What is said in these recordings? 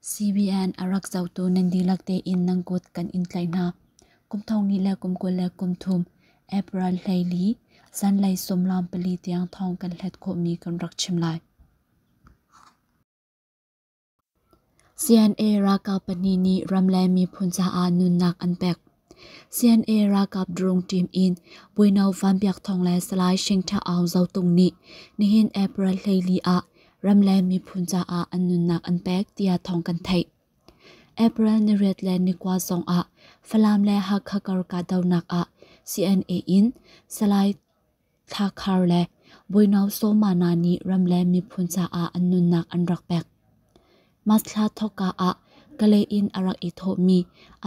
CBN a rak zohtu nan dihlak tein nan kut kan in tlaih hna. Kum thong hnih le kum 23 April 14 zanlei 14 tiang thawng kan hlet khawhmi kan rak chim lai. CNA ralkap pahnih nih ram le miphun caah nunnak an pek. CNA ralkap drone team in Buino Van Biak Thawng le Salai Shing Tha Aung Zotung nih nihin April 14 ah ram le miphun caah an nunnak an pek tiah thawng kan theih. April niriat le nikua zong ah Falam le Hakha kar kahdohnak ah CNA in Salai Thla Khar le Bawino Sawmana nih ram le miphun caah an nunnak an rak pek. Mas thla thawkka ah Kalay in a rak i thawhmi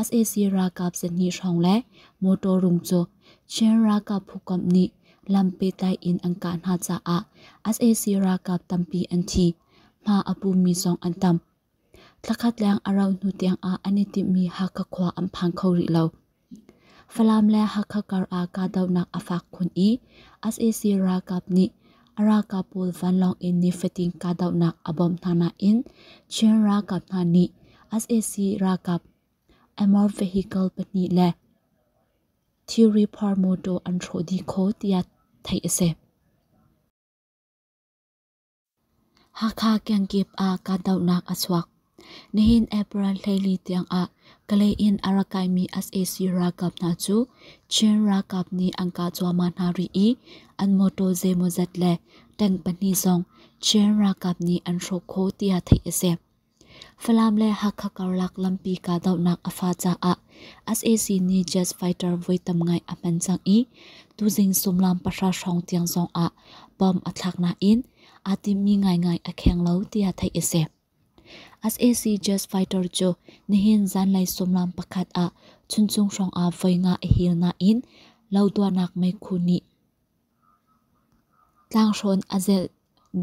sac ralkap zahnih hrawng le motor rung cu Chin ralkap phukomh nih lam pehtlai in an kah hna caah sac ralkap tampi an thi. Hma a pumi zong an tam. Thlakhat leng a rauh hnu tiangah an i timhmi Hakha khua an phan kho rih lo. Falam le Hakha kar ah kahdohnak a fak khun i sac ralkap nih a ralkap pawl vanlawng in nifatin kahdohnak a bawmh hna nain Chin ralkap hna nih sac ralkap armored vehicle pahnih le thilri phor mawtaw an hrawh dih khawh tiah theih a si. Hakha kengkip ah kahdohnak a chuak. Nihin April 14 tiangah Kalay in a rak kaimi sac ralkap hna cu Chin ralkap nih an kah cuahmah hna rih i an mawtaw zeimawzat le tank pahnih zong Chin ralkap nih an hrawh khawh tiah theih a si. Falam le Hakha karlak lampi kahdohnak a fah caah sac nih jet fighter voi tam ngai a hman cang i tuzing sumlam pahra hrawng tiang zong ah bomb a thlak nain aa timmi ngaingai a kheng lo tiah theih a si. Sac jet fighter cu nihin zanlei sumlam pakhat ah Chuncung hrawng ah voi nga a hil nain loduahnak meikhu nih Tlanghrawn a zelh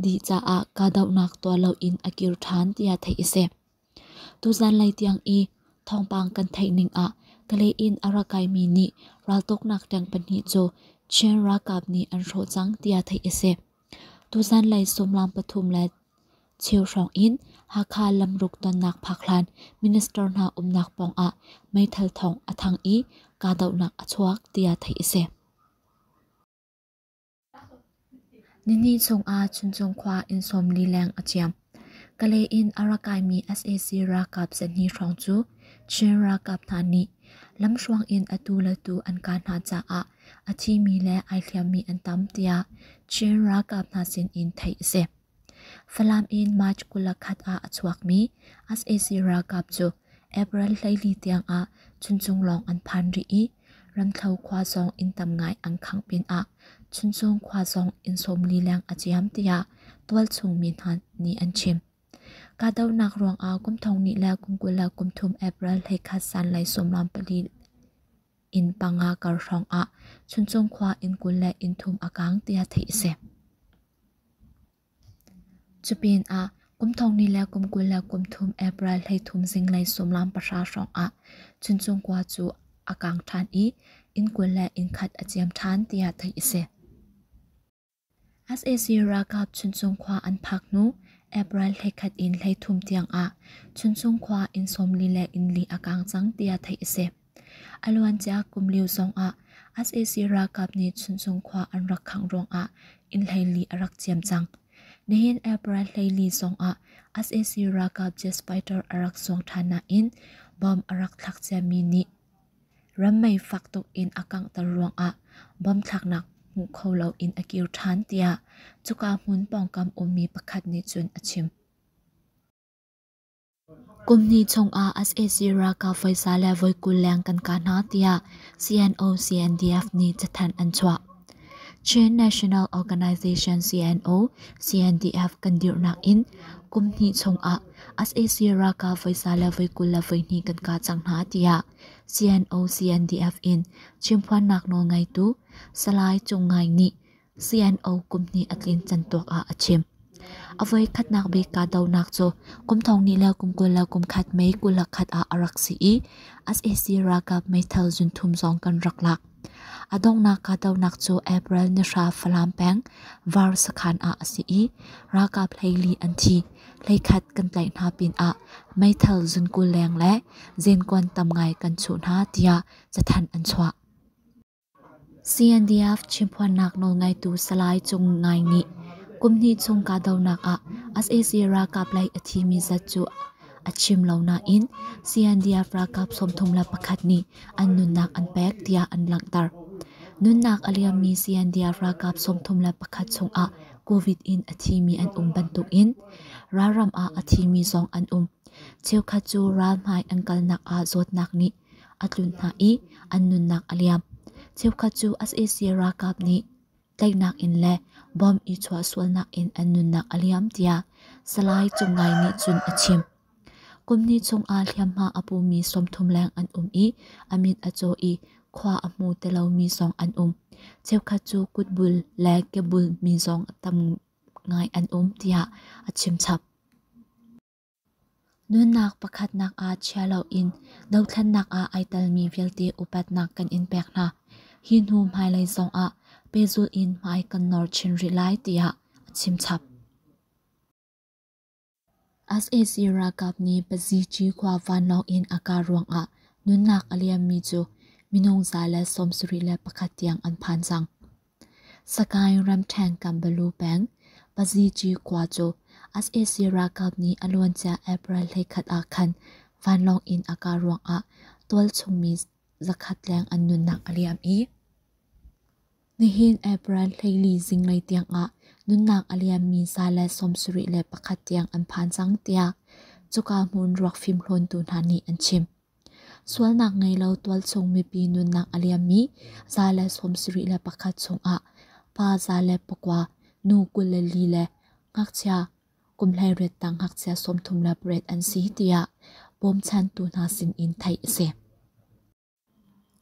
dih caah kahdohnak tuah loin a kir ṭhan tiah theih a si. Tuzanlei tiang i thawngpang kan theih ning ah Kalay in a rak kaimi nih raltuknak tank pahnih cu Chin ralkap nih an hrawh cang tiah theih a si. Tuzanlei sumlam pathum le cheu hrawng in Hakha lamruk tonnak phak hlan minister hna umnak pawng ah meithal thawng a thang i kahdohnak a chuak tiah theih a si. Nihnih chungah Chuncung khua inn 40 leng a ciam. Kalay in a rak kaimi sac ralkap zahnih hrawng cu Chin ralkap hna nih lamhruang in atu le tu an kah hna caah a thimi le ai hliammi an tam tiah Chin ralkap hna sin in theih a si. Falam in March 21 ah a chuakmi sac ralkap cu April 14 tiangah Chuncung lawng an phan rih i Ramthlo khua zong inn tam ngai an khangh pinah Chuncung khua zong inn 40 leng a ciam tiah tualchung mi hna nih an chim. Kahdohnak ruangah kum thong hnih le kum 23 April 21 zanlei 14 inn panga kar hrawng ah Chuncung khua inn 20 le inn thum a kaang tiah theih a si. Cupinah kum thonghnih le kum 23 April 13 zinglei 13 hrawngah Chuncung khua cu a kaang ṭhan i inn 20 le inn khat a ciam ṭhan tiah theih a si. Sac ralkap Chuncung khua an phak hnu April 21 in 33 tiangah Chuncung khua inn 40 le inn li a kaang cang tiah theih a si. A luancia kum lio zongah sac ralkap nih Chuncung khua an rak khangh ruangah inn 14 a rak ciam cang. Nihin April 14 zongah sac ralkap jet fighter a rak zuang ṭhan nain bomb a rak thlak ciami nih rammei fak tuk in a kanghter ruangah bomb thlaknak hmu kho loin a kir ṭhan tiah cuka hmun pawngkam ummi pakhat nih cun a chim. Kum hnih chungah sac ralkap voi za le voi 20 leng kan kah hna tiah CNO-CNDF nih cathanh an chuah. Chin National Organization CNO-CNDF kan dirhnak in kum hnih chungah sac ralkap voi za le voi 20 le voi hnih kan kah cang hna tiah CNO-CNDF in chimphuannak nawlngeitu Salai Cung Ngai nih CNO kum hnih a tlin cantuak ah a chim. A voikhatnak bik kahdohnak cu kum thong hnih le kum 21 May 21 ah a rak si i sac ralkap meithal zunthum zong kan rak lak. A donghnak kahdohnak cu April ni hra Falam peng Var sakhan ah a si i ralkap 14 an thi. 11 kan tlaih hna pinah meithal zunkul leng le zenkuan tam ngai kan chuh hna tiah cathanh an chuah. CNDF chimphuannak nawlngeitu Salai Cung Ngai nih kum hnih chung kahdohnak ah sac ralkap lei a thimi zat cu a chim lo nain CNDF ralkap 31 nih an nunnak an pek tiah an langhter. Nunnak a liammi CNDF ralkap 31 chungah COVID in a thimi an um bantukin ralram ah a thimi zong an um. Cheukhat cu ralhmai an kalnak ah zawtnak nih a tlunh hna i an nunnak a liam. Cheukhat cu sac ralkap nih tlaihnak in le bomb i chuah sualnak in an nunnak a liam tiah Salai Cung Ngai nih cun a chim. Kum hnih chungah hliamhma a pumi 30 leng an um i a mit a caw i khua a hmu ti lomi zong an um. Cheukhat cu kutbul le kebul mi zong tam ngai an um tiah a chim chap. Nunnak pakhatnak ah chia loin dothlennak ah ai telmi vialte upatnak kan in pek hna. Hi hnu hmailei zongah pehzulh in hmai kan nor chin rih lai tiah a chim chap. Sac ralkap nih Pazigyi khua vanlawng in a kah ruangah nunnak a liammi cu minung 171 tiang an phan cang. Sagaing ramṭhen Kambalu peng Pazigyi khua cu sac ralkap nih a luancia April 21 ah khan vanlawng in a kah ruangah tualchung mi 100 leng an nunnak a liam i nihin April 14 zinglei tiangah nunnak a liammi 171 tiang an phan cang tiah cuka hmun ruak fimhlawntu hna nih an chim. Sualnak ngei lo tualchung mipi nunnak a liammi 171 chungah pa 109, nu 24 le ngakchia kum 18 tang ngakchia 38 an si tiah bawmchantu hna sinin theih a si.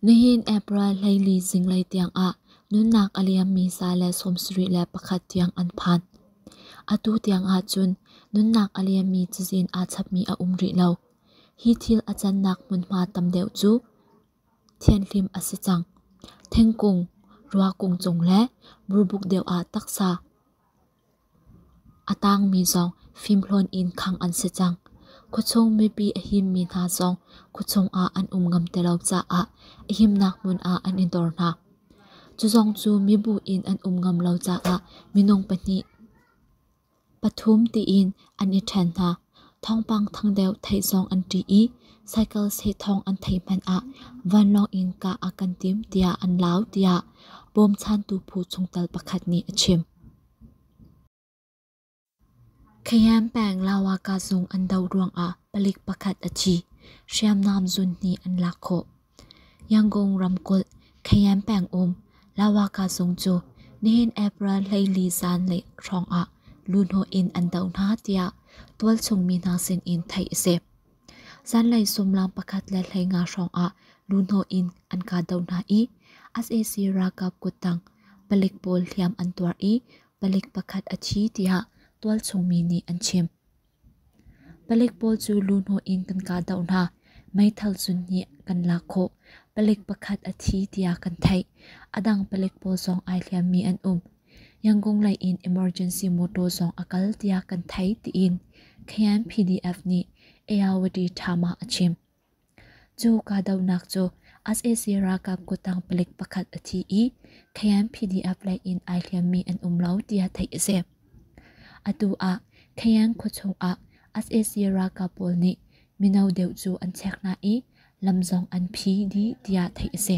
Nihin April 14 zinglei tiangah nunnak a liammi 171 tiang an phan. Atu tiang ahcun nunnak a liammi cazin aa chapmi a um rih lo. Hi thil a cannak hmunhma tam deuh cu thianhlim a si cang. Thingkung, ruakung cung le burbuk deuh ah taksa a tangmi zong fimhlawn in khangh an si cang. Khuachung mipi a himmi hna zong khuachung ah an um ngam ti lo caah a himnak hmun ah an i dor hna. Cu zong cu mibu in an um ngam lo caah minung pahnih pathum tiin an i ṭhen hna. Thawngpang thang deuh theih zong an ṭih i cycle seh thawng an theih hmanh ah vanlawng in kah a kan tim tiah an lau tiah bawmchantu phu chungtel pakhat nih a chim. Khayan peng Lawaka zung an doh ruangah palik pakhat a thi. Hriamnam zun hnih an lak khawh. Yangon ramkulh Khayan peng um Lawaka zung cu nihin April 14 zanlei hrawngah luhnawh in an doh hna tiah tualchung mi hna sin in theih a si. Zanlei sumlam 1:15 hrawngah luhnawh in an kahdoh hna i sac ralkap kuttang palik pawl hliam an tuar i palik pakhat a thi tiah tualchung mi nih an chim. Palik pawl cu luhnawh in kan kahdoh hna. Meithal zun nih kan lak khawh. Palik pakhat a thi tiah kan theih. A dang palik pawl zong ai hliammi an um. Yangon lei in emergency motor zong a kal tiah kan theih tiin Khayan PDF nih Ayawady Thama a chim. Cu kahdohnak cu sac ralkap kuttang palik pakhat a thi i Khayan PDF lei in ai hliammi an um lo tiah theih a si. Atu ah Khayan khuachung ah sac ralkap pawl nih mino deuh cu an chek hna i lam zong an phi dih tiah theih a si.